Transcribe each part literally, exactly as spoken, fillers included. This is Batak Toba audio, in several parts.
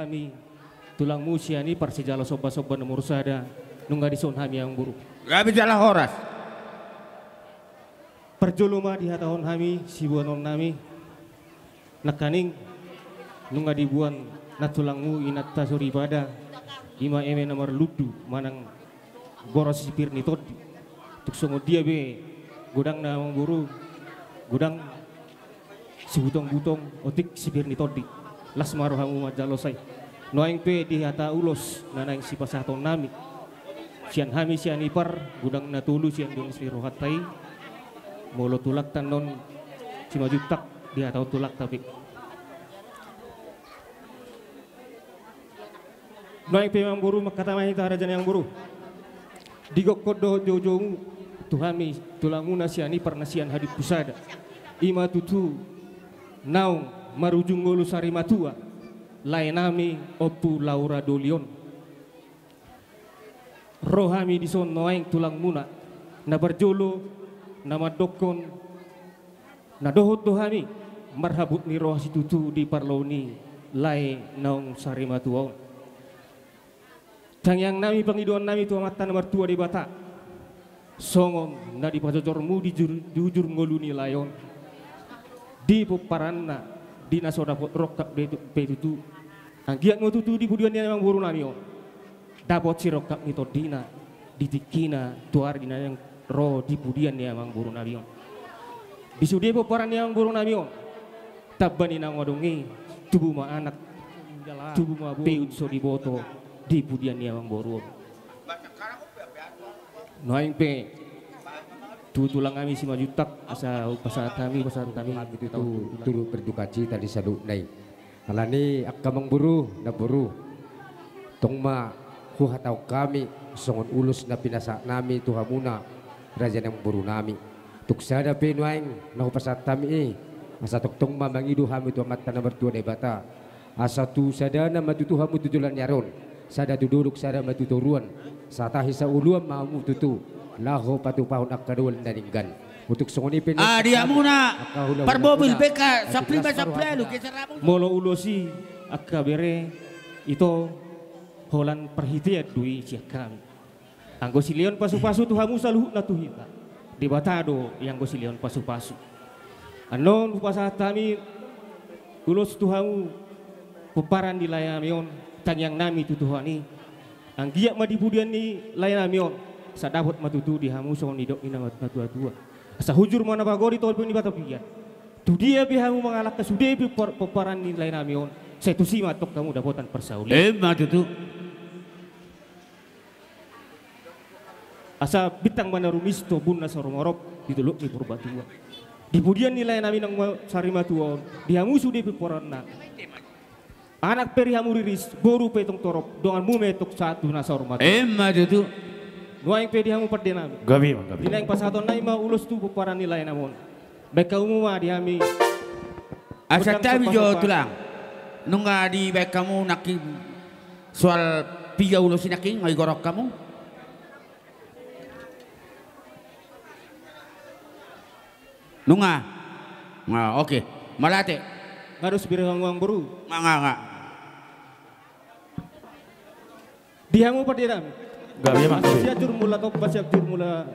Hami tulangmu sian Ipar sijalo somba-somba nomor sada, nunga dison hami amang boru. Gabe jala horas. Parjolo ma dihatahon hami siboanonnami. Nangkaning nunga diboan nantulangmu inanta soripada, i ma eme na marlundu manang boras sipir ni tondi. Tung songon dia be godangna amang boru, godang sibutong-butong otik sipir ni tondi. Las ma rohamu manjalo sai. Nuaeng pe di hata ulos na naeng sipasahatonnami sian hami sian Ipar, godang na tolu sian dongan ni rohanta i. Molo tulangta annon Simanjuntak, dihatahon tulangta pe. Nuaeng pe amang boru, mangkatai ma hita raja ni amang boru. Digokhon dohot joujoumu tu hami tulangmuna sian Ipar na sian Hadimpu Sada, i ma tutu naung marujung ngolu sari matua laenami Ompu Laura Doli on. Ro hami dison nuaeng tulangmuna, na parjolo na mandokhon na dohot do hami marhabot ni roha situtu di parlao ni lae naung sari matua on. Tangiangnami, pangidoannami tu Amanta na martua Debata, songon na dipajojormu di jur-, di ujur ngolu ni lae on, di pomparanna, di na so dapot rongkap be tu-, pe tutu, anggiat ma tutu di pudian ni amang borunami on dapot sirongkap ni tondina di tingkina tu ari na naeng ro di pudian ni amang borunami on. Di sude pomparan ni amang borunami on, tamba ni naung adong i, tubu ma anak, tubu ma boru, pe so diboto di pudian ni amang boru on. Nuaeng pe tu tulang hami Simanjuntak, asa hupasahat hami, pasahat hami tu turut berdukacita di saluhutna i. Alani angka amang boru, namboru, tong ma huhatahon hami songon ulos na pinasahatnami tu hamuna, raja ni amang borunami. Tung sada pe nuaeng na hupasahat hami i, asa tongtong ma mangido hami tu Amanta na martua Debata, asa tu sadana ma tutu hamu tu joloan ni ari on, sada tu dolok, sada ma tu toruan, satahi saoloan ma hamu tutu, laho patupahon angka dua na denggan. Untuk songon i pe, ah, di hamuna angka hula-hula parbobil muna, P K, na saprima, pinasparu sapralu, hamuna. Geser hamu. Molo ulos i, angka bere, ito, holan parhitean do i sian hami. Anggo silehon pasu-pasu tu hamu saluhutna tu hita, Debata do i anggo silehon pasu-pasu. Annon hupasahat hami ulos tu hamu pomparan ni laenami on, tangiangnami tu Tuhan i, anggiat ma di pudian ni laenami on, asa dapot ma tutu di hamu songon nidok ni na mat-, natua-tua. Asa hujur ma na pagori tolpi ni batapian. Tu dia pe hamu mangalangka sude pe por-, pomparan ni laenami on, sai tusi ma antong hamu dapotan parsaulian. Emma tutu. Asa bintang ma na rumiris tu ombun na so rumorop di Dolok ni Purbatua. Di pudian ni laenami naung ma-, sari matua on, di hamu sude pe pomparanna. Anak pe di hamu riris, boru pe tong torop, donganmu ma antong sahat tu na saur matua. Emma tutu. Nuaeng pe di hamu pandenami. Gabe ma, gabe. Di naeng pasahatonnami ma ulos tu pomparan ni laenami on. Baen hamu ma di hami. Asa gondang tabi jo sopa-sopa. Tulang. Nunga dibaen hamu nangkin soal piga ulos i nangkin, nga igorok hamu. Nunga. Nga, oke. Mauliate. Nga dos bere hamu amang boru. Nga, nga, nga. Di hamu pandenami. Gabe ma, gabe. Siajur mula tompa, siajur mula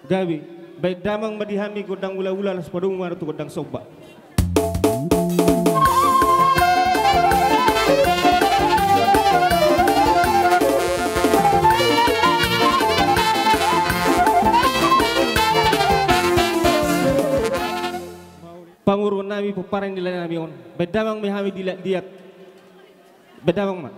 gabe. Baen damang ma di hami gondang ula-ula, laos padomu ma tu gondang somba. Pamoruonnami, pomparan ni laenami on. Baen damang ma hami di liat-liat. Baen damang ma.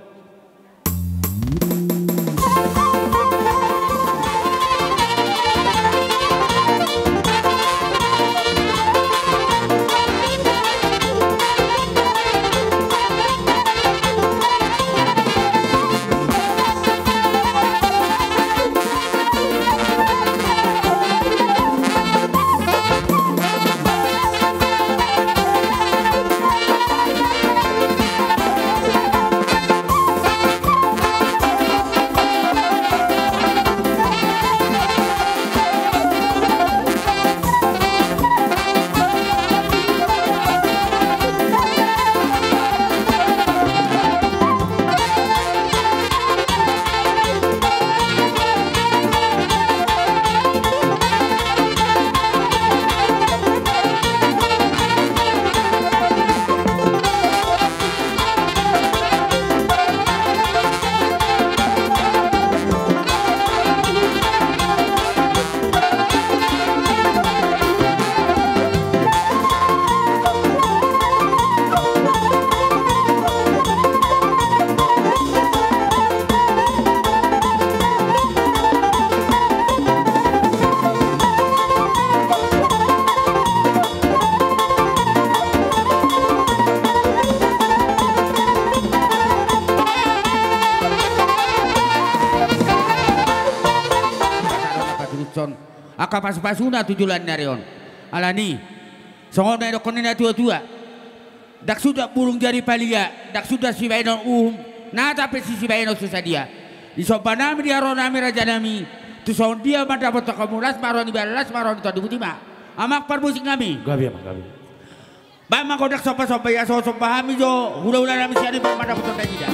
Angka pasupasuna tu joloan ni ari on. Alani songon na nidokkon ni na tuatua: Ndang sundat bulung jari palia, ndang sundat sibahenon uhum, nata pe sisibahenon so sadia. Disomba nami di haroro nami raja nami, tu songon dia mandapothon hamu las ma roha ni balan, las ma roha ni tondi, boti ma amang parmusik nami. Gabe, amang, gabe. Baen ma gondang sombasomba, ia so somba hami jo hulahula nami sian i, baen ma dapotan na jida.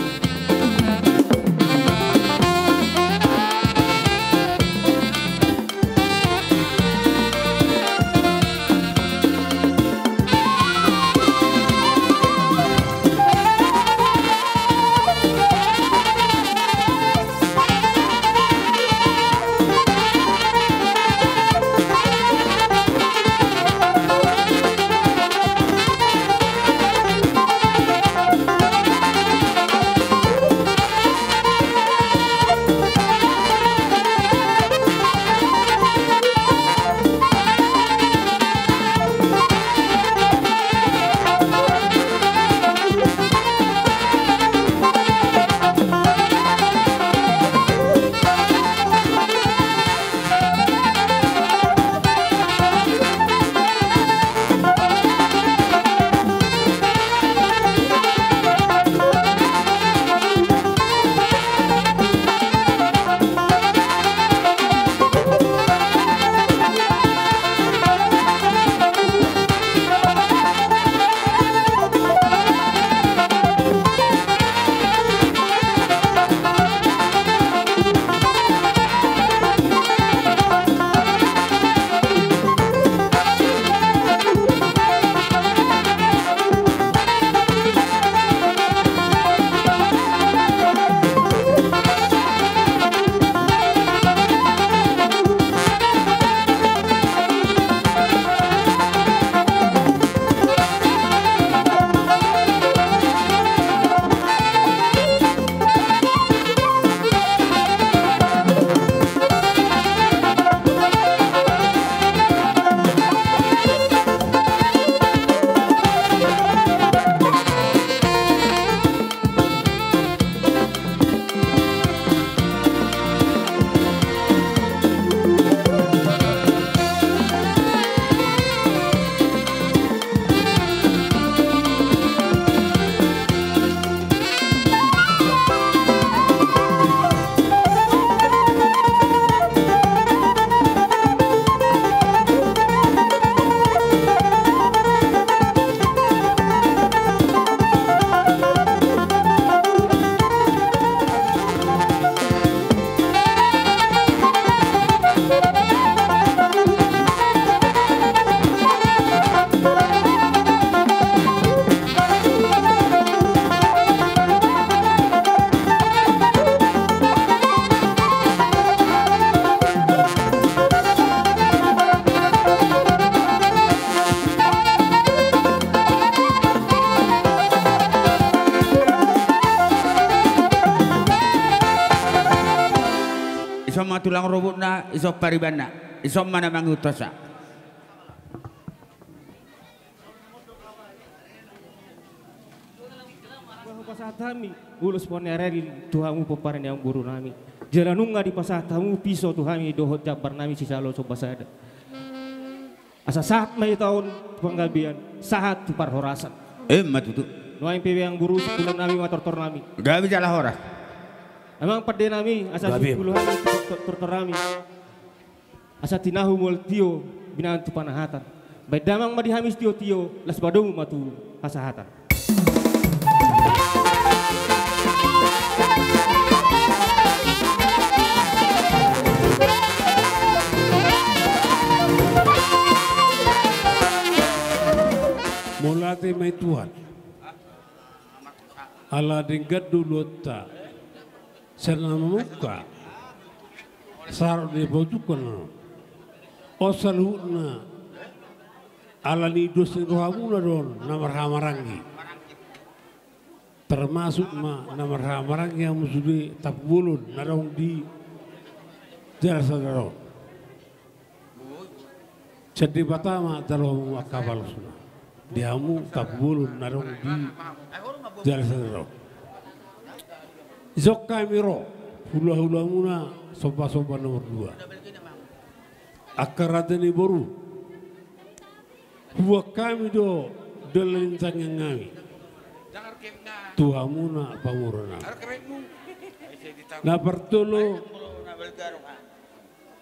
Ison ma tulang rorobotna, ison paribanna, ison ma na mangihuthonsa. Hupasahat hami ulos poniarari tu hamu pomparan ni amangboru nami. Jala nunga dipasahat hamu piso tu hami dohot jambar nami sijalo somba sada. Asa sahat ma hita on tu panggabean, sahat tu parhorasan. Emma tutu. Nuaeng pe amangboru, sungkul nami ma tortor nami. Gabe jala horas. Amang pande nami, asa sungkul hami tu tor-, tortor nami. Asa tinahu mual tio, binahen tu panahatan. Baen damang ma di hami sitiotio, laos padomu ma tu hasahatan. Mauliate ma i Tuhan. Ala denggan do ulaonta sian na mamungka, sahat di paunjukkon on. On saluhutna ala ni dos ni rohamuna do on na marhahamaranggi. Termasuk ma na marhahamaranggi hamu sude Tampubolon na adong di Jala Sadar on. Sian Debata ma jalo hamu angka balosna di hamu Tampubolon na adong di Jala Sadar on. Dison hami ro hulahulamuna, sombasomba nomor dua. Angka raja ni boru, huboan hami do dalan ni tangiang nami tu hamuna pamoruon nami. Na partolu,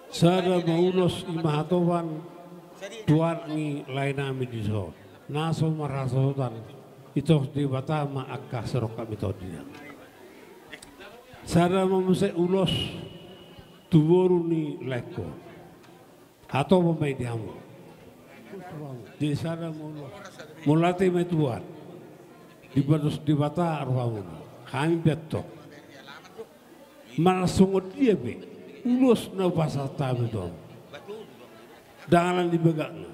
sada ma ulos i ma hatopan tu anak ni lae nami dison, na so marhasohotan, ditontu Debata ma angka sirongkap ni tondina. Sada ma muse ulos tu boru ni laengku. Hatopan ma i di hamu. Di sada ma ulos. Mauliate ma i Tuhan. Dibalos Debata rohamuna. Hami pe antong. Manang songon dia pe ulos na hupasahat hami tu hamu, ndang alani bagakna.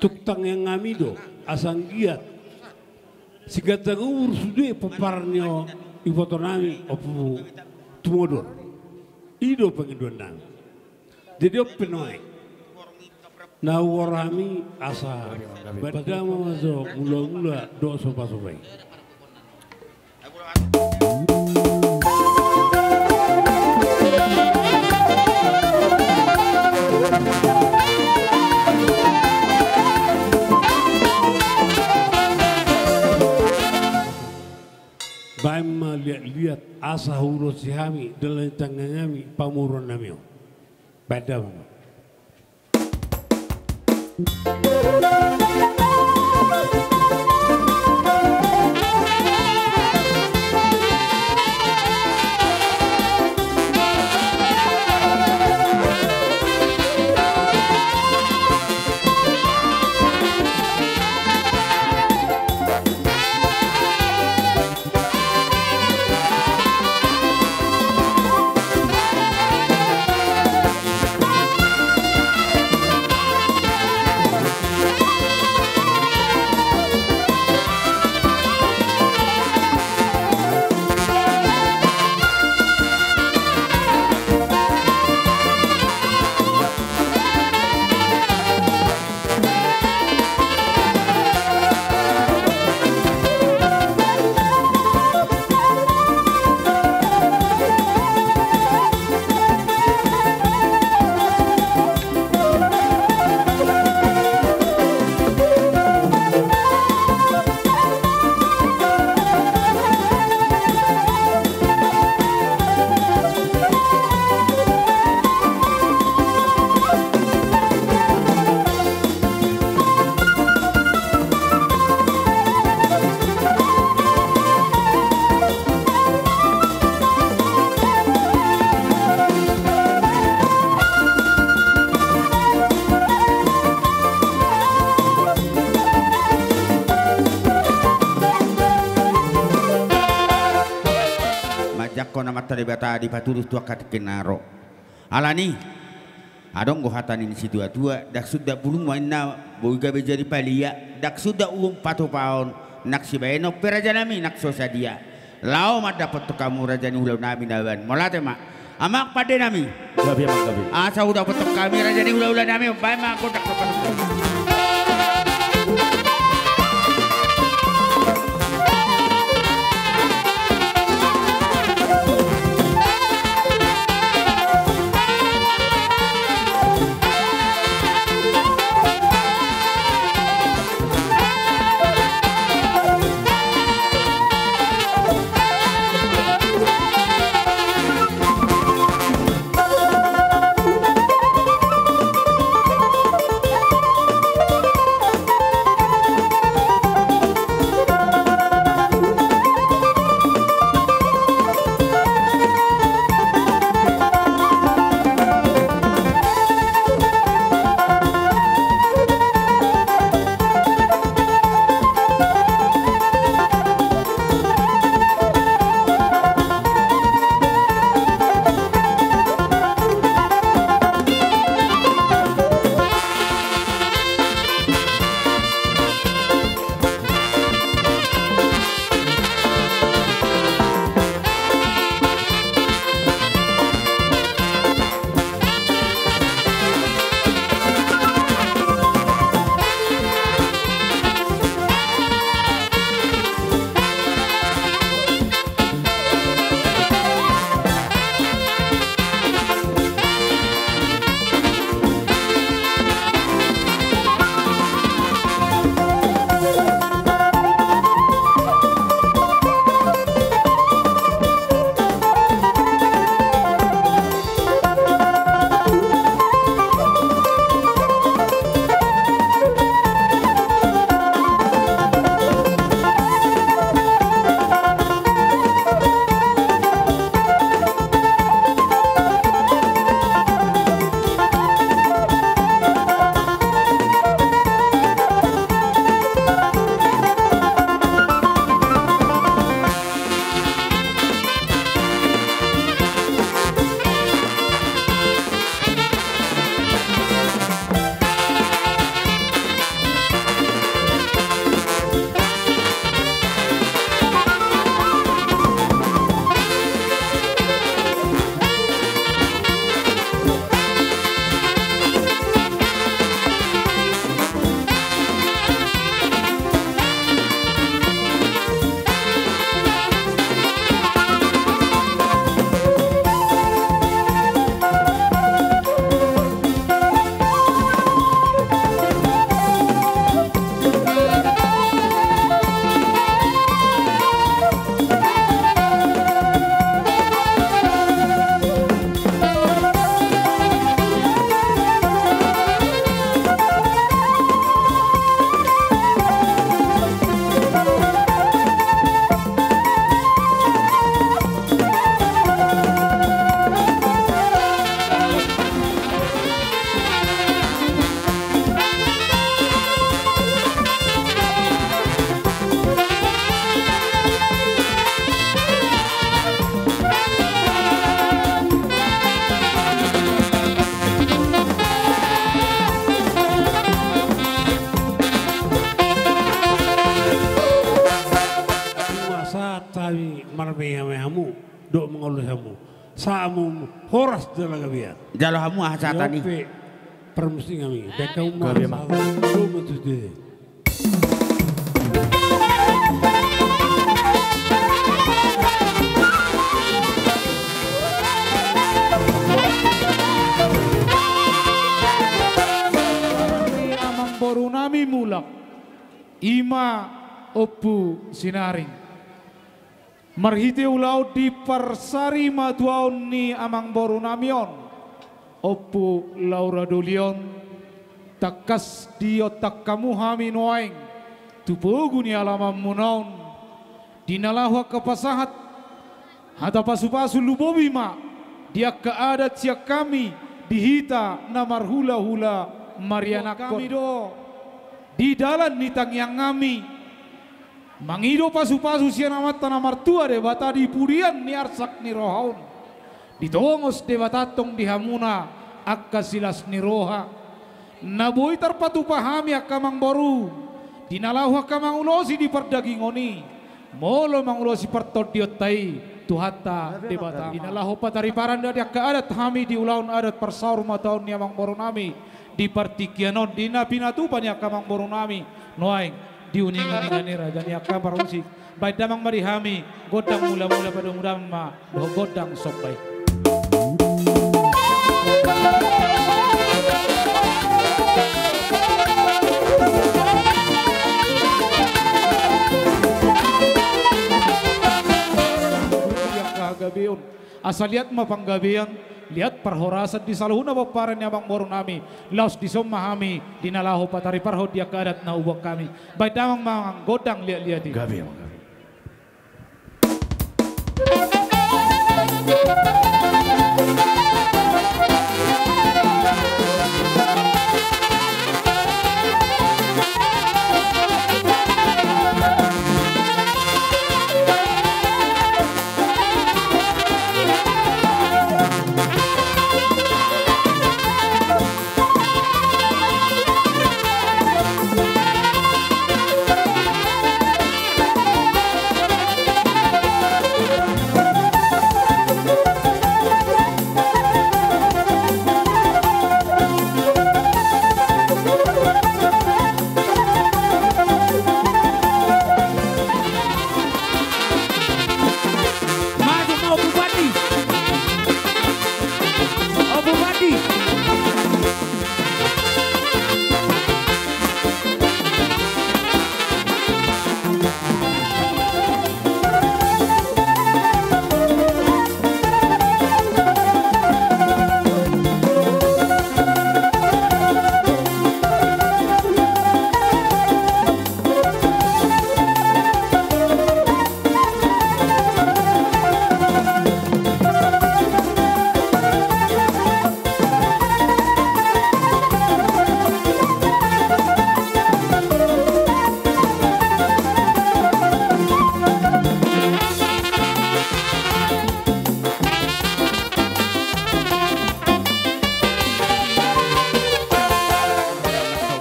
Tung tangiang nami do asa anggiat sigantang umur sude pomparan ni iboto nami Ompu Tumodor. I do pangidoan nami. Jadi on pe nuaeng na hugoar hami asa pardama ma jo mula-mula dohot sopa-sopa i. Baen ma liat-liat asa huulosi hami dalan ni tangiang nami pamoruon nami on. Baen damang. Manjangkon Amanta Debata dipatulus tu angka tingki na ro. Alani, adong do hata ni situa-tua, ndang sundat bulung ma inna boi gabe jadi palia, ndang sundat uhum patupaon, nang sibahenon pe raja nami nang so sadia. Laho ma dapothon hamu raja ni ulaon nami na baen. Mauliate ma. Amang pande nami. Gabe, amang, gabe. Asa hudapothon hami raja ni hulahula nami, baen ma gondang. Pe hami hamu, dohot mangolu hamu. Sahat hamu horas jala gabe. Jalo hamu aha sahatan i? Parmusik hami. Baen hamu ma. Gabe ma. Sahat hamu dohot mangolu. Amangboru nami mulak. I ma Ompu Sinaring. Marhite ulaon di parsarimatuaon ni amangboru nami on, Ompu Laura Doli on, tangkas diontang hamu hami nuaeng tu pogu ni alamanmuna on, di na laho angka pasahat hata pasupasu, lumobi ma di angka adat sian hami di hita na marhulahula marianakhon. Hami do di dalan ni tangiang nami mangido pasupasu sian Amanta na martua Debata di pudian ni arsak ni roha on. Ditongos Debata antong di hamuna angka silas ni roha na boi tarpatupa hami angka amangboru, di na laho angka mangulosi di pardagingon i, molo mangulosi partondionta i Tuhanta Debata. Di na laho patariparan di angka adat hami di ulaon adat parsarimatuaon ni amangboru nami di partingkian on, di na pinatupa ni angka amangboru nami nuaeng di uninguningan ni raja ni angka parmusik. Baen damang ma di hami gondang mulamula, padomu damang ma dohot gondang somba i. Di angka hagabeon. Asa liat ma panggabean, liat parhorasan di saluhutna pomparan ni amangboru nami. Laos dison ma hami di na laho patariparhon di angka adat na huboan hami. Baen damang ma gondang liatliat i. Gabe ma, gabe. Maju ma Ompu Bupati. Ompu Bupati.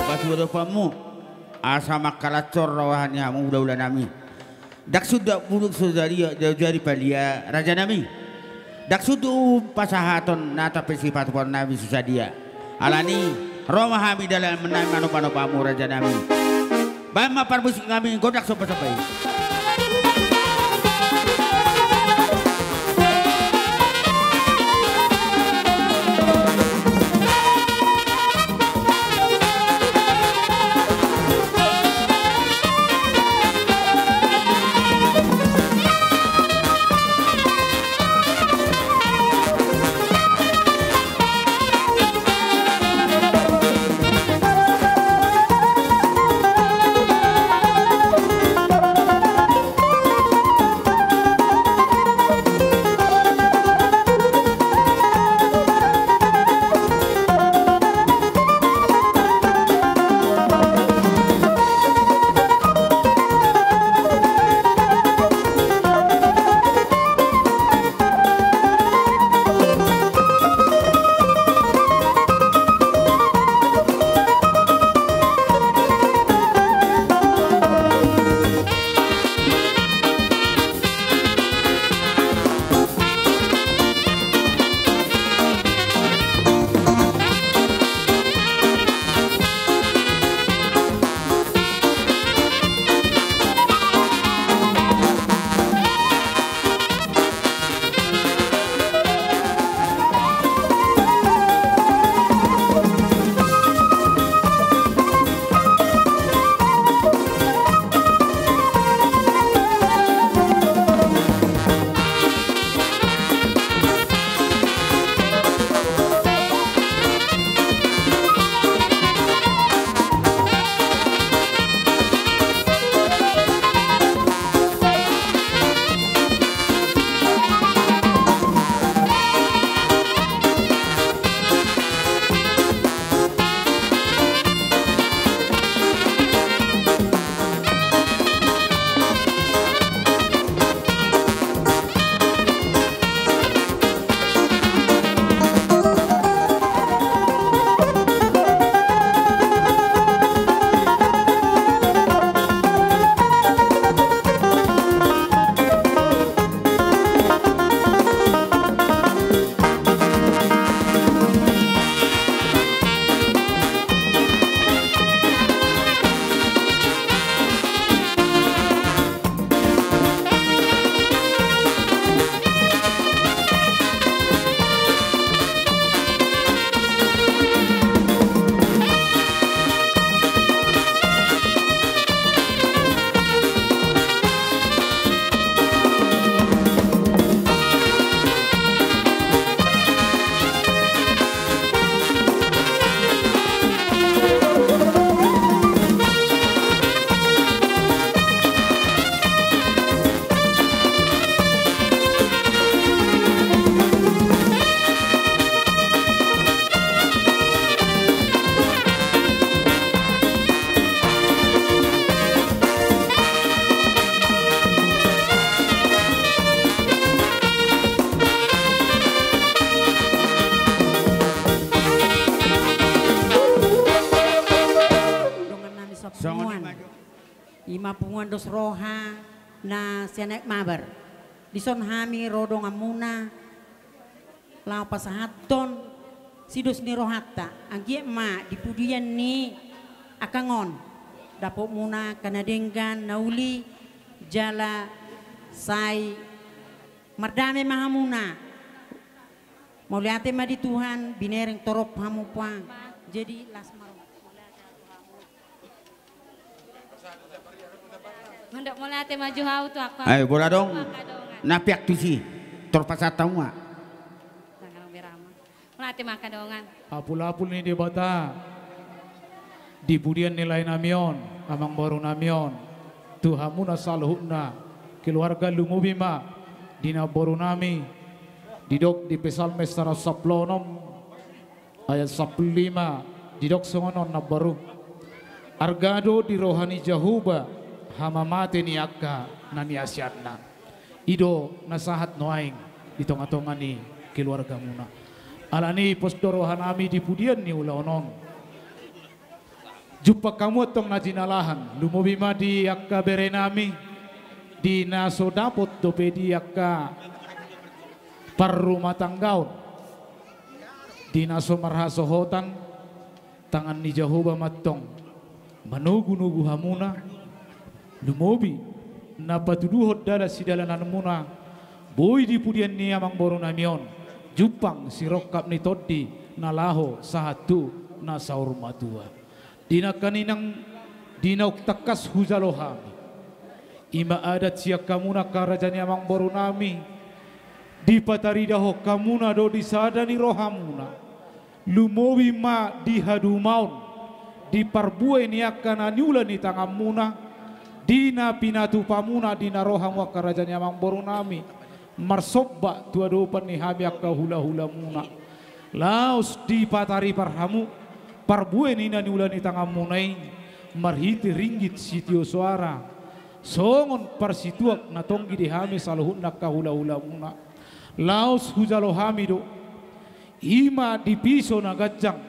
Pasu do pamu. Asa mangkalashon roha ni hamu hulahula nami. Ndang suda bulung so jadi, jadi palia raja nami. Ndang suda pasahaton na tampe sipatupaon nami so sadia. Alani ro ma hami dalan nami manopa-nopa hamu raja nami. Baen ma parmusik nami gondang somba-somba i. Songon i ma jo. Ima punguan dos roha na sian Aek Mabar. Dison hami ro donganmuna laho pasahathon sidos ni rohanta, anggiat ma di pudian ni angka on dapotmuna angka na denggan na uli jala sai mardame ma hamuna. Mauliate ma di Tuhan, binereng torop hamu puang. Jadi las ma ro. Mandok mauliate ma jo hau tu angka. Ai, bola dong. Angka dongan. Na peak tusi. Tor pasahat hamu ma. Tangan berama. Mauliate ma angka dongan. Apul-apul ni Debata. Di pudian ni laenami on, amangborunami on. Tu hamuna saluhutna. Keluarga, lumobi ma. Di namborunami. Didok di Psalmen saratus sampulu onom. Ayat sampulu lima, didok songon on namboru. Arga do di roha ni Jahowa hamamate ni angka na niasianna. I do na sahat nuaeng di tonga-tonga ni keluargamuna. Alani i pos do rohanami di pudian ni ulaon on. Jumpang hamu antong na jinalahan, lumobi ma di angka berenami, di na so dapot dope di angka parrumatanggaon, di na so marhasohotan, tangan ni Jahowa ma antong manogu-nogu hamuna, lumobi na patuduhon dalan sidalananmuna, boi di pudian ni amangborunami on, jumpang sirongkap ni tondi na laho sahat tu na saur matua. Di nangkaningan, di naung tangkas hujalo hami. Ima adat sian hamuna angka raja ni amangborunami. Dipataridahon hamuna do di sada ni rohamuna. Lumobi ma di hadumaon. Di parbue ni angka na niula ni tanganmuna. Di na pinatupamuna di na ro hamu angka raja ni amangborunami. Marsomba tu adopan ni hami angka hula-hulamuna. Laos dipataripar hamu parbue ni na niula ni tanganmuna i marhite ringgit sitio soara songon parsituak na tonggi di hami saluhutna angka hula-hulamuna. Laos hujalo hami do ima di piso na ganjang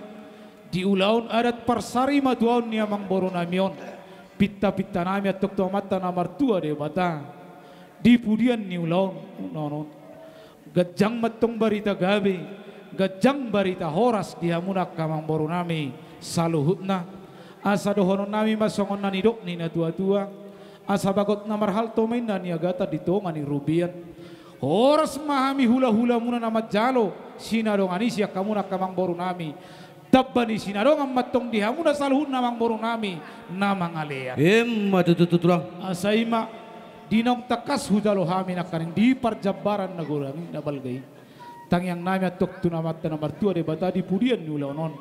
di ulaon adat parsarimatuaon ni amangborunami on. Pinta-pintanami antong tu Amanta na martua Debata. Di pudian ni ulaon, ulaon on. Ganjang ma antong barita gabe, ganjang barita horas di hamuna angka amangborunami saluhutna. Asa dohononnami ma songon na nidok ni natua-tua. Asa bagot na marhalto ma inna niagatan di tonga ni robean. Horas ma hami hula-hulamuna na manjalo sinadongan i sian hamuna angka amangborunami. Tamba ni sinadongan ma antong di hamuna saluhutna amangborunami na mangalean. Emma tutu, tutu, Tulang. Asa ima di naung tangkas hujalo hami nangkaning di parjambaran na godang i na balga i. Tangiangnami antong tu Amanta na martua Debata di pudian ni ulaon on.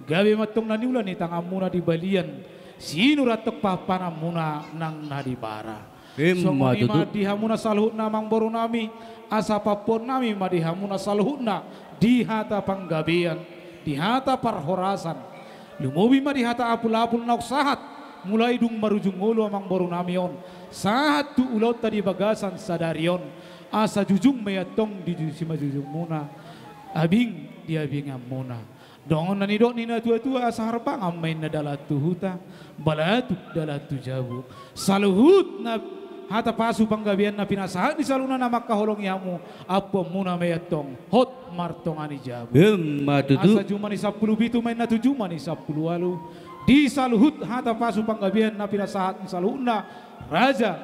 Gabe ma antong na niula ni tanganmuna di balian. Sinur antong pahanpahananmuna nang na di bara. Emma tutu. Songon i ma di hamuna saluhutna amangborunami, asa pampuonnami ma di hamuna saluhutna di hata panggabean, di hata parhorasan. Lumobi ma di hata apul-apul naung sahat, mulai dung marujung ngolu amangborunami on, sahat tu ulaonta di bagasan sadari on, asa jujung ma i antong di ju-, simanjujungmuna, abing di abinganmuna. Dongan na nidok ni natua-tua, asa harbangan ma inna dalan tu huta, balatuk dalan tu jabu. Saluhutna hata pasu panggabean na pinasahat ni saluhutna na mangkaholongi hamu, ampuanmuna ma i antong hot martonga ni jabu. Emma tutu. Asa juma ni sampulu pitu ma inna tu juma ni sampulu ualu. Di saluhut hata pasu panggabean na pinasahat ni saluhutna, raja,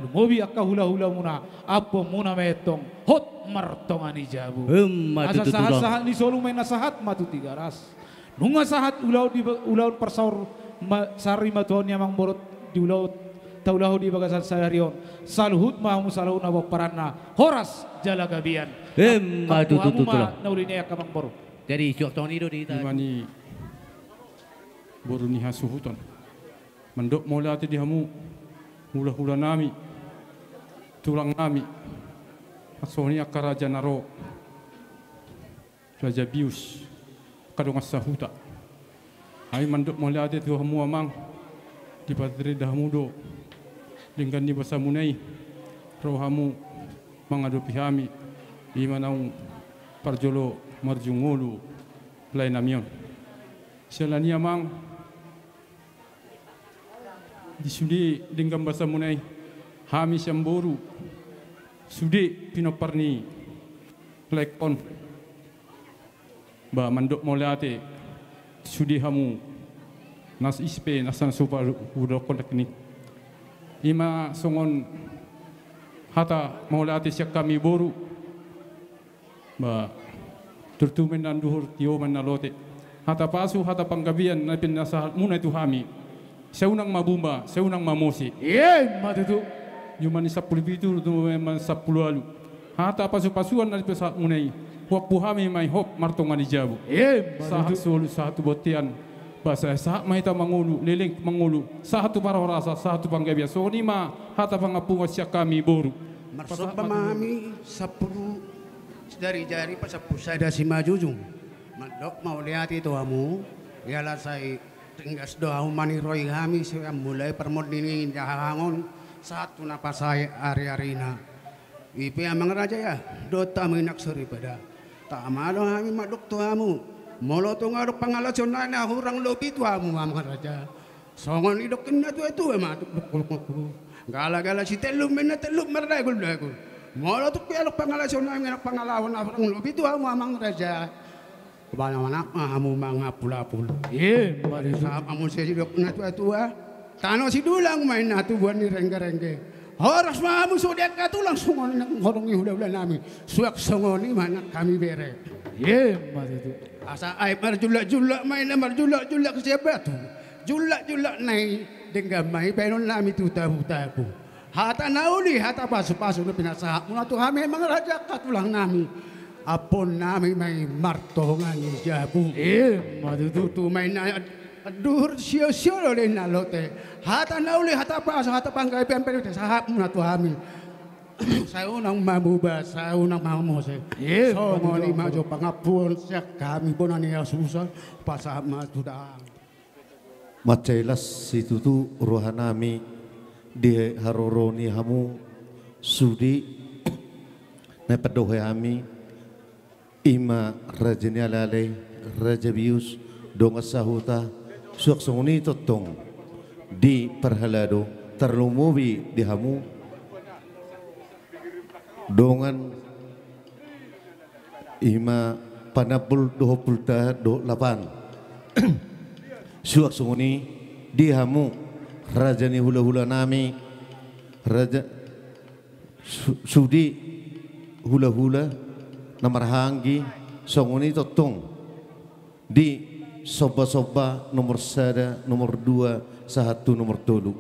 lumobi angka hula-hulamuna, ampuanmuna ma i antong hot martonga ni jabu. Emma tutu, Tulang. Asa sahat-sahat ni solu ma inna sahat ma tu Tigaras. Nunga sahat ulaon di ba-, ulaon parsaur ma-, sarimatuaon ni amangborunta di ulaon taulahon di bagasan sadari on. Saluhut ma hamu saluhutna pomparanna horas jala gabean. Emma tutu, Tulang. Ampu hamu ma na uli ni angka amangboru. Jadi suang songon i do di ta- Ima ni boru ni hasuhuton. Mandok mauliate di hamu, hula-hulanami, tulangnami, songon i angka raja na ro, Raja Bius, angka dongan sahuta. Hami mandok mauliate tu hamu amang, dipataridahon hamu do denggan ni basamuna i, ro hamu mangadopi hami, ima naung parjolo marujung ngolu laenami on. Siala ni i amang, Di sude denggan basamuna i, hami sian boru, sude pinompar ni laengkon, ba mandok mauliate sude hamu, na ise pe na sai na sopa hudokkon nangkin i. I ma songon hata mauliate sian hami boru. Ba, turtu ma inna anduhur, tio ma inna alote. Hata pasu, hata panggabean na pinasahatmuna tu hami, sai unang ma muba, sai unang ma mose. I ma tutu. Jumadi sampulu pitu, jumadi sampulu ualu. Hata pasupasuan na pinasahatmuna i, huampu hami ma i hot martonga ni jabu. I ma tutu. Sahat solu, sahat tu bontean. Ba sai sahat ma hita mangolu, leleng mangolu, sahat tu parhorasan, sahat tu panggabean. Songon i ma hata pangampuon sian hami boru. Marsomba ma hami sampulu jari-jari pasampulu sada simanjujung. Mandok mauliate tu hamu, jala sai ringgas do hamu maniroi hami sian mulai parmonding ni jahaon sahat tu na pasahat ari-arina. I pe amang raja, ia dohot hamu inang soripada, tama do hami mandok tu hamu, molo tung adong pangalaosion na hurang lobi tu hamu amang raja, songon nidok ni na tua-tua ma, gala-gala sitellum ma inna tellum mardagul-dagul. Molo tung pe adong pangalaosion na, pangalaosion na hurang lobi tu hamu amang raja, manat ma hamu mangapul-apul. I ma tutu. Sahat ma muse nidok ni na tua-tua, tano sidulang ma inna tubuan ni rengge-rengge. Horas ma hamu sude angka tulang, songon i nang horong ni hula-hula nami. Suang songon i ma nang hami bere. I ma tutu. Asa aek marjullak-jullak ma inna marjullak-jullak sian batu, jullak-jullak na i denggan ma i baenon nami tu tabu-tabu. Hata na uli, hata pasu-pasu na pinasahatmuna tu hami amang raja angka tulang nami, ampuon nami ma i martonga ni jabu. I ma tutu. Tutu ma inna anduhur, sio-sio do inna alote. Hata na uli, hata pasu, hata panggabean pe na pinasahatmuna tu hami, sai unang ma muba, sai unang ma mose. I ma tutu. Songon i ma jo pangampuon sian hami bona ni hasuhuton, pasahat ma tu damang. Mansai las situtu roha nami di haroro ni hamu sude na pandohot hami, i ma raja ni ale-ale, raja bius, dongan sahuta, suang songon i tongtong di parhalado, tarlumobi di hamu dongan i ma panambol dohot pulta dohot lapan. Suang songon i di hamu raja ni hula-hula nami, raja su-, sude hula-hula na marhahaanggi, songon i tongtong di somba-somba nomor sada, nomor dua, sahat tu nomor tolu.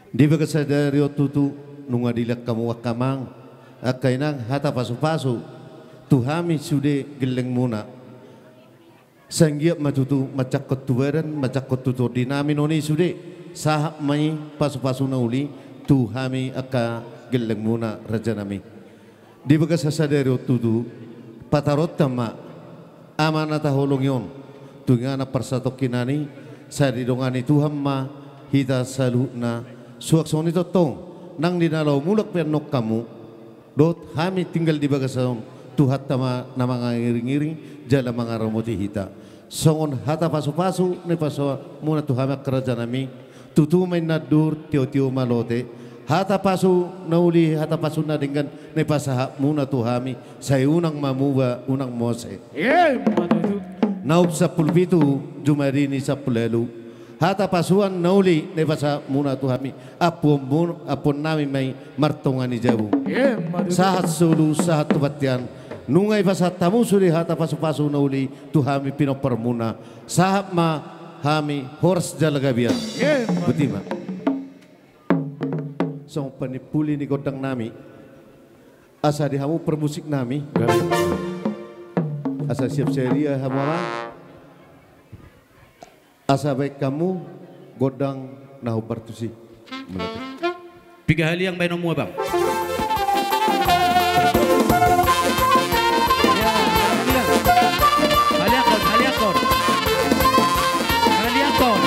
Di bagasan sadari on tutu, nunga dilehon hamu angka amang, angka inang, hata pasu-pasu tu hami sude gellengmuna. Sai anggiat ma tutu manjangkon tu badan, manjangkon tu tondi nami non i sude, sahat ma i pasu-pasu na uli tu hami angka gellengmuna raja nami. Di bagasan sadari on tutu, pataronta ma Ama na taholongi on tu inganan parsatongkinan i, sai didongani Tuhan ma hita saluhutna. Suang songon i tongtong, nang di na laho mulak pe annon hamu dohot hami tinggal di bagasan on, Tuhanta ma na mangiring-iring jala mangaramoti hita. Songon hata pasu-pasu na ipasahatmuna tu hami angka raja nami, tutu ma inna anduhur, tio-tio ma lote. Hata pasu na uli, hata pasu na denggan na ipasahatmuna tu hami, sai unang ma muba, unang mose. Emma tutu. Naung sampulu pitu Jumadi ni sampulu ualu. Hata pasuan na uli na ipasahatmuna tu hami, ampuonmu, ampuon nami ma i martonga ni jabu. Emma tutu. Sahat solu, sahat tu bontean. Nunga ipasahat hamu sude hata pasu-pasu na uli tu hami pinomparmuna. Sahat ma hami horas jala gabe. Emma tutu. Botima. Songon panimpuli ni gondang nami, asa di hamu parmusik nami. Gabe. Asa siap sadia hamu, amang. Asa baen hamu gondang na hombar tusi. Piga haliang baenonmu, abang? Haliangkon, haliangkon. Haliangkon.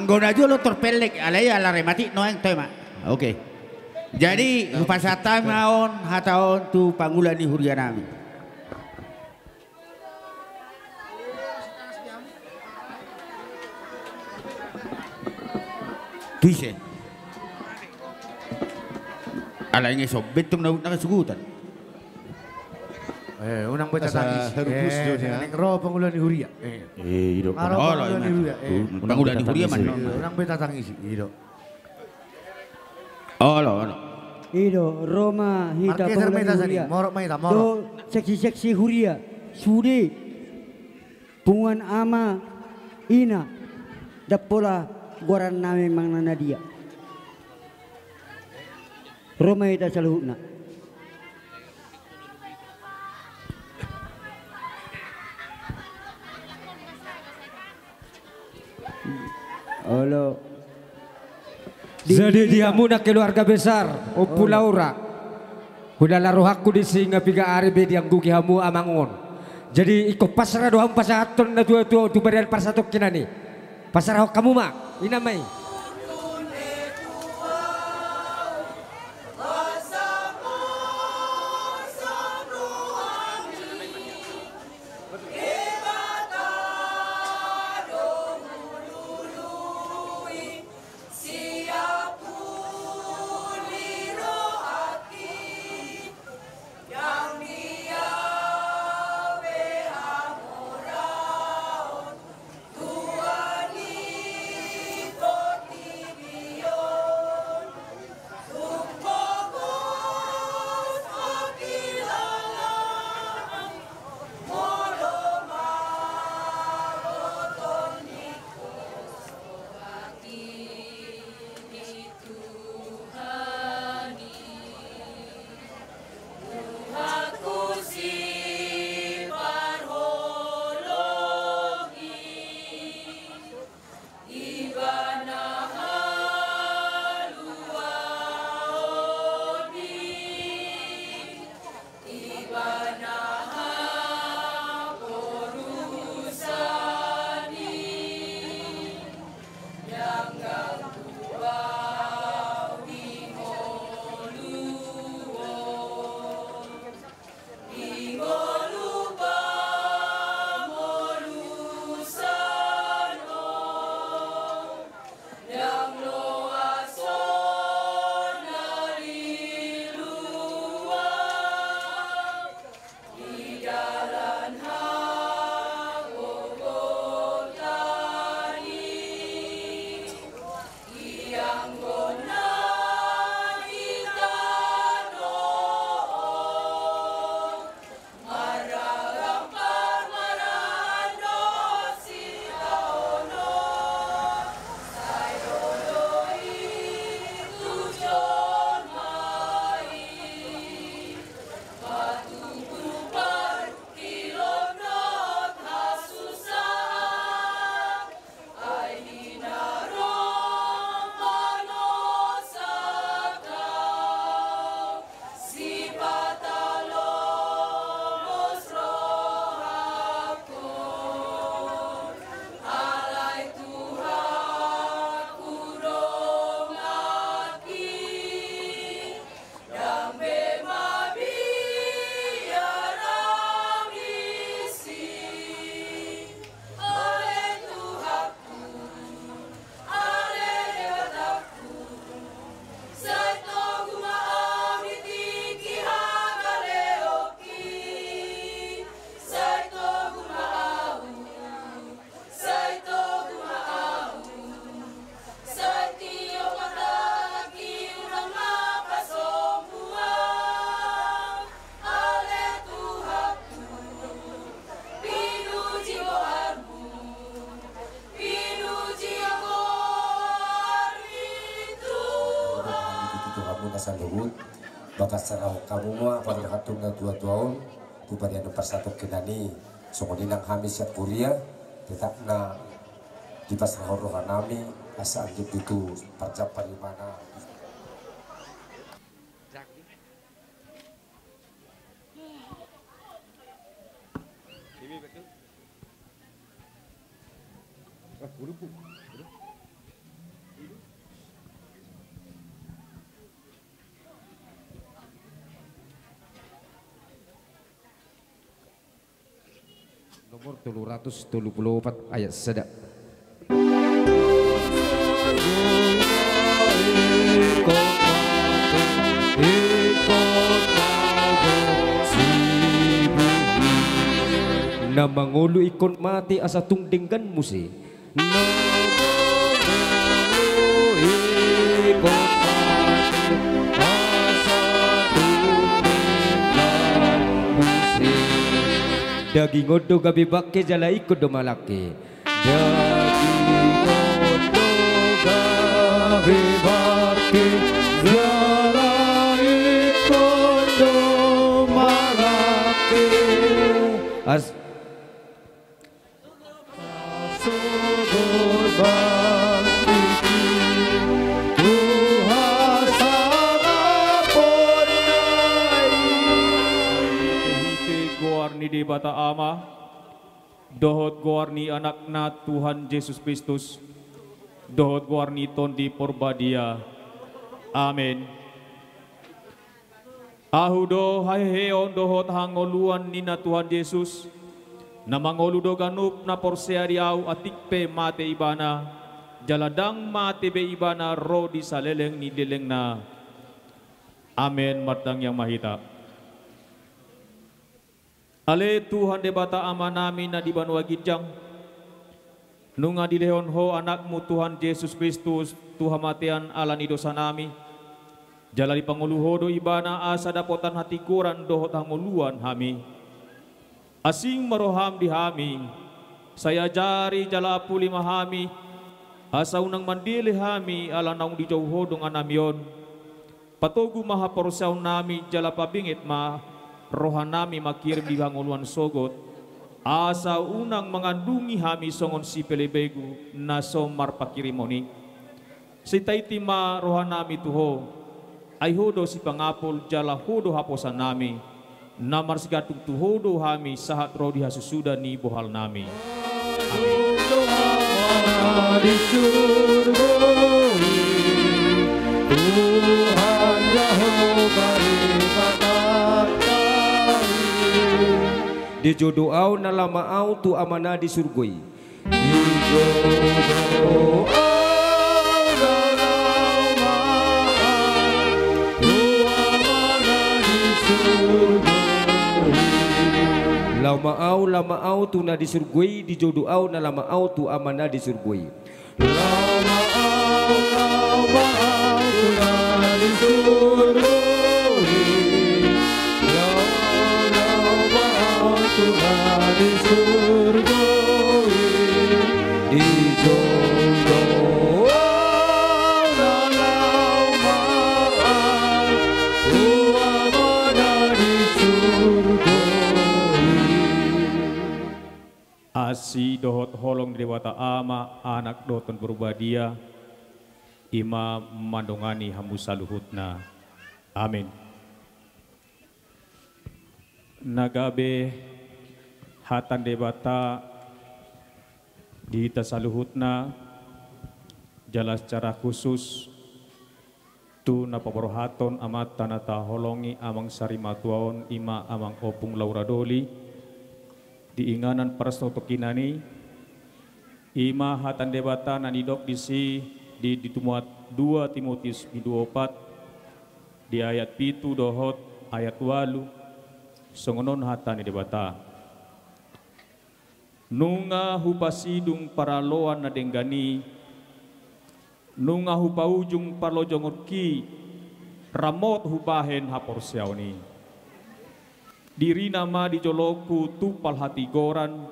Anggo na jolo tor pellek, alai ala rematik nuaeng, toe ma. Oke. Jadi hupasahat hami ma on hata on tu pangula ni huria nami. Tu ise? Alai nge sombet tu na, na kesugutan. Eh, unang be tatangisi. Asa harus do dia. Neng ro pangula ni huria. Eh. Eh, i do. Olo, pangula ni huria. Eh. Pangula ni huria mana? Unang be tatangisi, i do. Olo, olo. I do, ro ma hita pangula ni huria. Margeser ma hita sani, morot ma hita, morot. Do seksi-seksi huria, sude, punguan ama, ina, ndang pola goaran nami manang na dia. Ro ma hita saluhutna. Olo. Jadi di hamu na keluarga besar Ompu Laura, hulala rohangku disi nga piga ari be diangguhi hamu amang on. Jadi ingkon pasrah do hamu pasahathon na tua-tua on tu badan parsatongkinan i. Pasrahon hamu ma, inna ma i. Hamu na saluhut, bagas sarahon hamu ma pasahathon na tua-tua on tu badan parsatongkinan i. Songon i nang hami sian huria, tetap na dipasrahon roha nami asa anjut tutu parjampa ni mana. Nomor tolu ratus tolu pulu opat ayat sada. Na mangolu ingkon mate asa tung denggan muse. Na mangolu ingkon mate asa tung denggan muse. Daging on do gabe bangke jala ingkon do malangke. Daging on do gabe bangke jala ingkon do malangke. As- Goar ni Debata Ama, dohot goar ni Anakna Tuhan Jesus Kristus, dohot goar ni Tondi Porbadia. Amen. Ahu do haheheon dohot hangoluan ninna Tuhan Jesus, na mangolu do ganup na porsea di Ahu atik pe mate ibana, jala ndang mate be ibana ro di saleleng ni lelengna. Amen. Martangiang ma hita. Ale Tuhan Debata Amanami na di banua ginjang, nunga dilehon Ho Anakmu Tuhan Jesus Kristus tu hamatean ala ni dosanami, jala dipangolu Ho do Ibana asa dapotan hatigoran dohot hangoluan hami. Asing ma roham di hami, sai ajari jala apuli ma hami, asa unang mandele hami ala naung dijou Ho donganami on. Patogu ma haporseaonnami jala pabinget ma rohanami mangkirim di hangoluan sogot, asa unang mangandungi hami songon sipelebegu na so marpangkirimon i. Sai taiti ma rohanami tu Ho, ai Ho do sipangapul jala Ho do haposanami. Na marsigantung tu Ho do hami sahat ro di hasusuda ni bohalnami. Amin. Di jodo au na lama au tu Amana di surgo i. Di jodo au na lama au tu Amana di surgo i. Lama au, lama au tu na di surgo i, di jodo au na lama au tu Amana di surgo i. Lama au, lama au tu na di surgo i. Lama au tu na di surgo i. Di jodo au na lama au tu Amana di surgo i. Asi dohot holong ni Debata Ama, Anak dohot Tondi Porbadia, i ma mandongani hamu saluhutna. Amin. Na gabe hata ni Debata di hita saluhutna, jala secara khusus tu na paborhaton amanta na taholongi amang sarimatua on, i ma amang Ompung Laura Doli, di inganan parsaotokinan i, i ma hata ni Debata na nidok disi di, di Timot-, dua Timotius bindu opat, di ayat pitu dohot ayat ualu, songon on hata ni Debata. Nunga hupasidung paraloan na denggan i, nunga hupaujung parlojongonki, ramot hubahen haporseaon i. Dirina ma di jolongku tumpal hatigoran,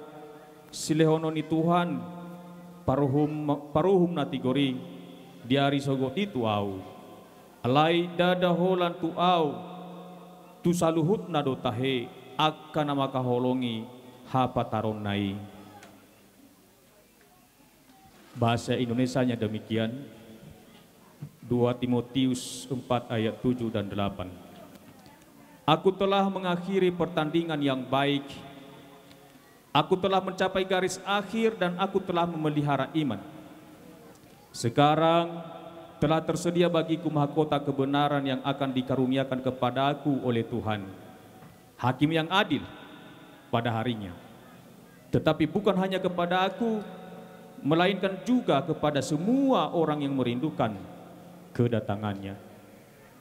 silehonon ni Tuhan, paruhum, paruhum na tigor i, di ari sogot i tu ahu. Alai ndada holan tu ahu, tu saluhutna do tahe, angka na mangkaholongi hapataronna i. Bahasa Indonesianya demikian, dua Timotius empat ayat tujuh dan delapan. Aku telah mengakhiri pertandingan yang baik, aku telah mencapai garis akhir, dan aku telah memelihara iman. Sekarang telah tersedia bagiku mahkota kebenaran yang akan dikaruniakan kepadaku oleh Tuhan, Hakim yang adil pada harinya. Tetapi bukan hanya kepada aku, melainkan juga kepada semua orang yang merindukan kedatangannya.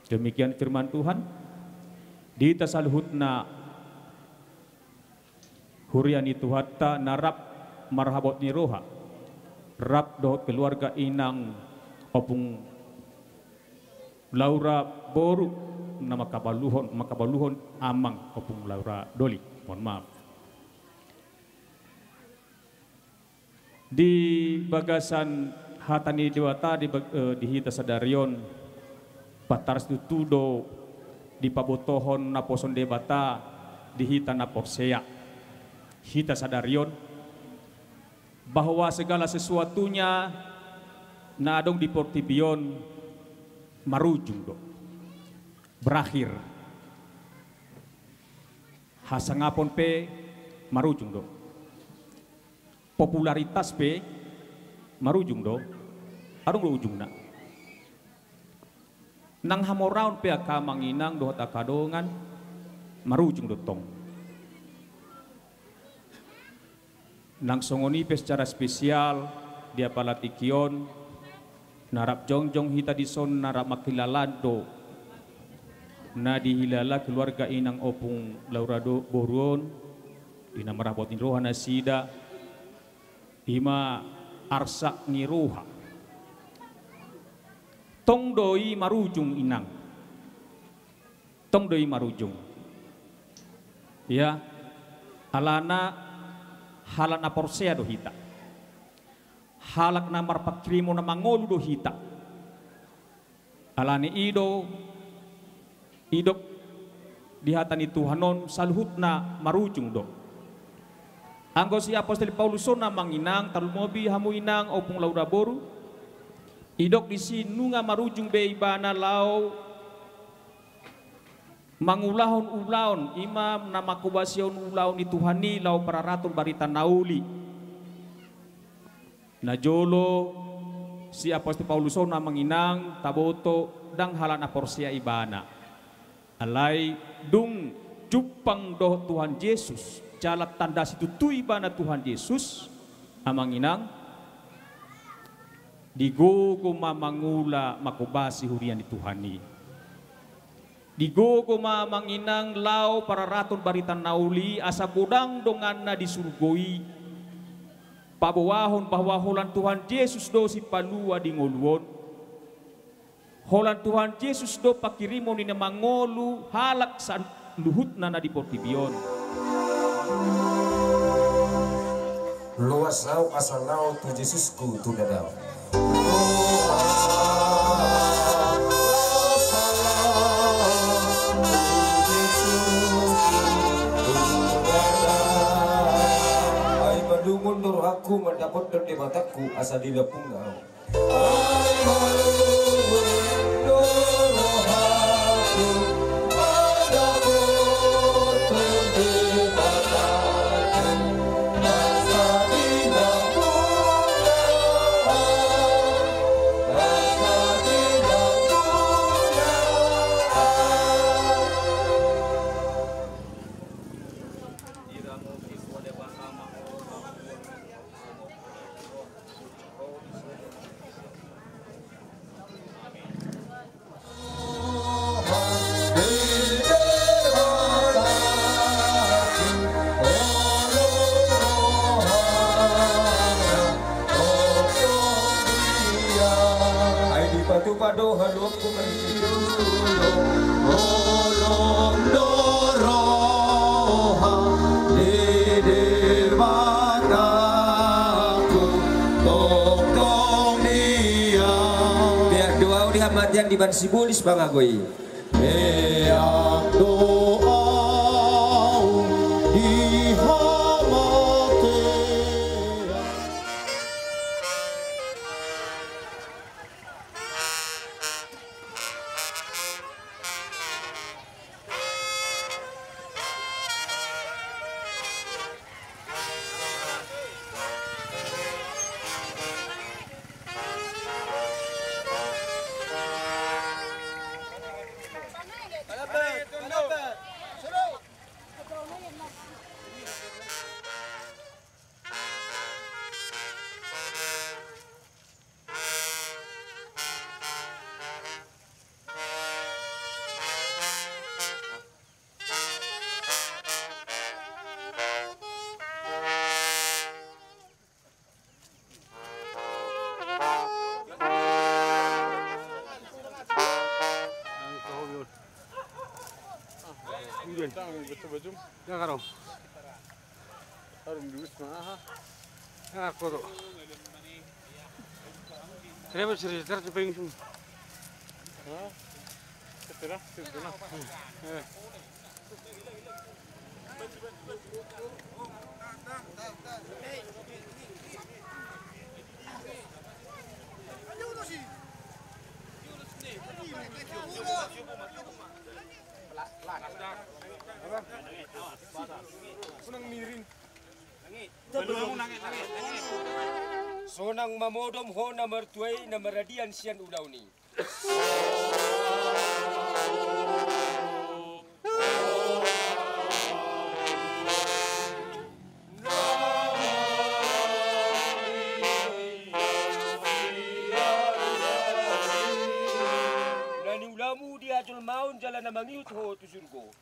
Demikian firman Tuhan. Di hita saluhutna, huria ni Tuhanta na rap marhabot ni roha, rap dohot keluarga inang Ompung Laura boru, na mangkabaluhon, mangkabaluhon amang Ompung Laura doli. Mohon maaf. Di bagasan hata ni Debata di bag-, eh, di hita sadari on, pantaras tutu do dipabotohon naposo ni Debata di hita na porsea. Hita sadari on, bahwa segala sesuatunya na adong di portibi on marujung do, berakhir. Hasangapon pe marujung do. Popularitas pe marujung do. Adong do ujungna. Nang hamoraon pe angka amang inang dohot angka dongan marujung do tong. Nang songon i pe secara spesial di apala tingki on, na rap jongjong hita dison na rap mangkilalaan do na dihilala keluarga inang Ompung Laura do boru on, di na marhabot ni roha nasida, i ma arsak ni roha. Tong do i marujung inang. Tong do i marujung. Ia, alana halak na porsea do hita. Halak na marpanghirimon na mangolu do hita. Alani i do, didok di hata ni Tuhan on saluhutna marujung do. Anggo si apostel Paulus on amang inang, tarlumobi hamu inang Ompung Laura boru, didok disi nunga marujung be ibana laho mangulahon ulaon, i ma na mangkobasihon ulaon ni Tuhan i laho pararathon barita na uli. Najolo si apostel Paulus on amang inang taboto ndang halak na porsea ibana. Alai dung jumpang dohot Tuhan Jesus, jala tanda situtu ibana Tuhan Jesus, amang inang, digogo ma mangula mangkobasi huria ni Tuhan i. Digogo ma amang inang laho pararathon barita na uli asa godang donganna di surgo i paboahon bahwa holan Tuhan Jesus do sipalua di ngolu on. Holan Tuhan Jesus do panghirimon ni na mangolu halak saluhutna na di portibi on. Loas ahu asa laho tu Jesusku tu dadaon. Ai malungun do rohangku mandapothon Debatangku asa dilambungna ahu. Ai dipatupa do haluangku marhite jolo, holong do roha ni Debatangku tongtong dia. Beak do ahu di hamatean, dibaen sibolis pangago i. Beak do ahu di hamatean. Tangan betul baju. Ya karo. Harum di wisma aha. Ya karo. Kenapa cerita cerita pengen sini? Hah? Cerita cerita. Eh. Sonang mamodom ho na martua i na maradian sian ulaon i. Na niulamu di hajolmaon jala na mangihut ho tu surgo.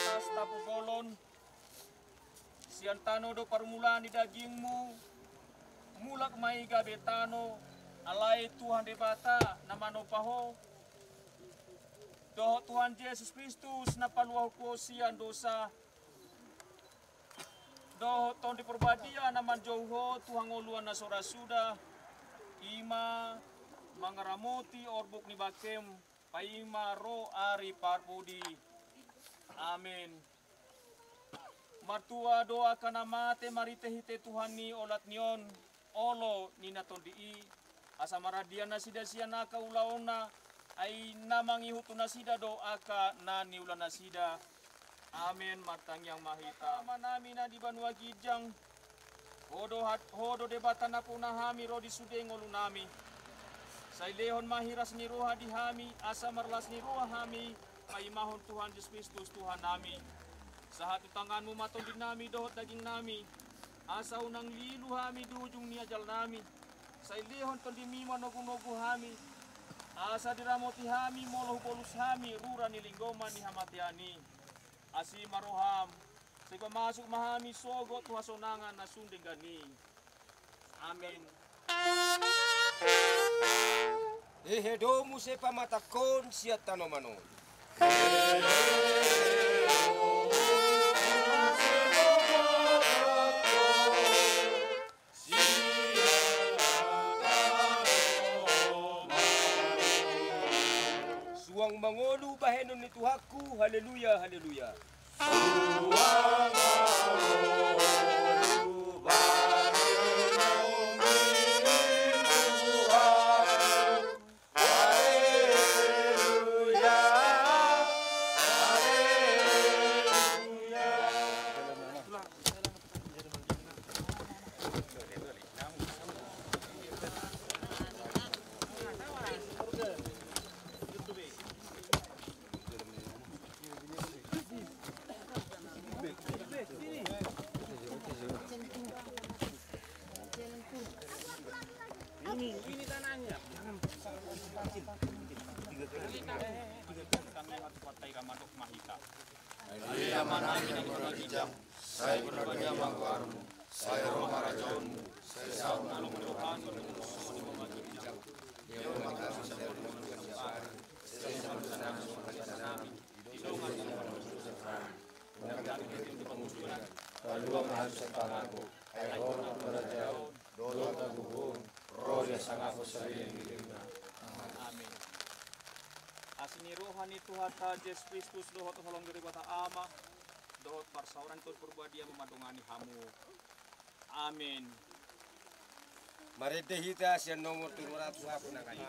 Atas tapu bolon, sian tano do parmulaan ni dagingmu, mulak ma i gabe tano, alai Tuhan Debata na manopa ho, dohot Tuhan Jesus Kristus na paluahon ho sian dosa, dohot Tondi Parbadia na manjou ho tu hangoluan na so ra suda, i ma mangaramoti orbuk ni bangkem, paima ro ari parpudi. Amen. Martua do angka na mate marhitehite Tuhan ni olat ni on, olo ni na tondi i, asa maradian nasida sian angka ulaonna, ai na mangihut tu nasida do angka na niula nasida. Amen. Martangiang ma hita. Amanami na di banua ginjang, ho do hat-, ho do Debata nampuna hami ro di sude ngolunami. Sai lehon ma hiras ni roha di hami, asa marlas ni roha hami paimahon Tuhan Jesus Kristus Tuhannami. Sahat tu tanganmu ma tondinami dohot dagingnami, asa unang lilu hami di ujung ni ajalnami. Sai lehon tondimi manogunogu hami, asa diramoti hami molo hubolus hami rura ni linggoman ni hamatean i. Asi ma roham, sai pamasuk ma hami sogot tu hasonangan na sun denggan i. Amen. Hehe, do muse pamatangkon sian tanoman on. Suang mangolu bahenon ni Tuhanku, haleluya, haleluya. Ini, ini tanahnya. Kami mati partai Ramadok Mahita. Ia manami na mangijang, sai berbahagia mangkuarmu, sai ro harajaonmu, sai saut na lumohan. Palua ma hami sian pangago, ai Ho ma harajaon, dohot hagogoon, ro di hasangapon saleleng ni lelengna. Amen. Asi ni roha ni Tuhanta Jesus Kristus dohot holong ni Debata Ama dohot parsaoran ni Tondi Parbadia ma mandongani hamu. Amen. Marende hita sian nomor tolu ratus dua puluh enam kali.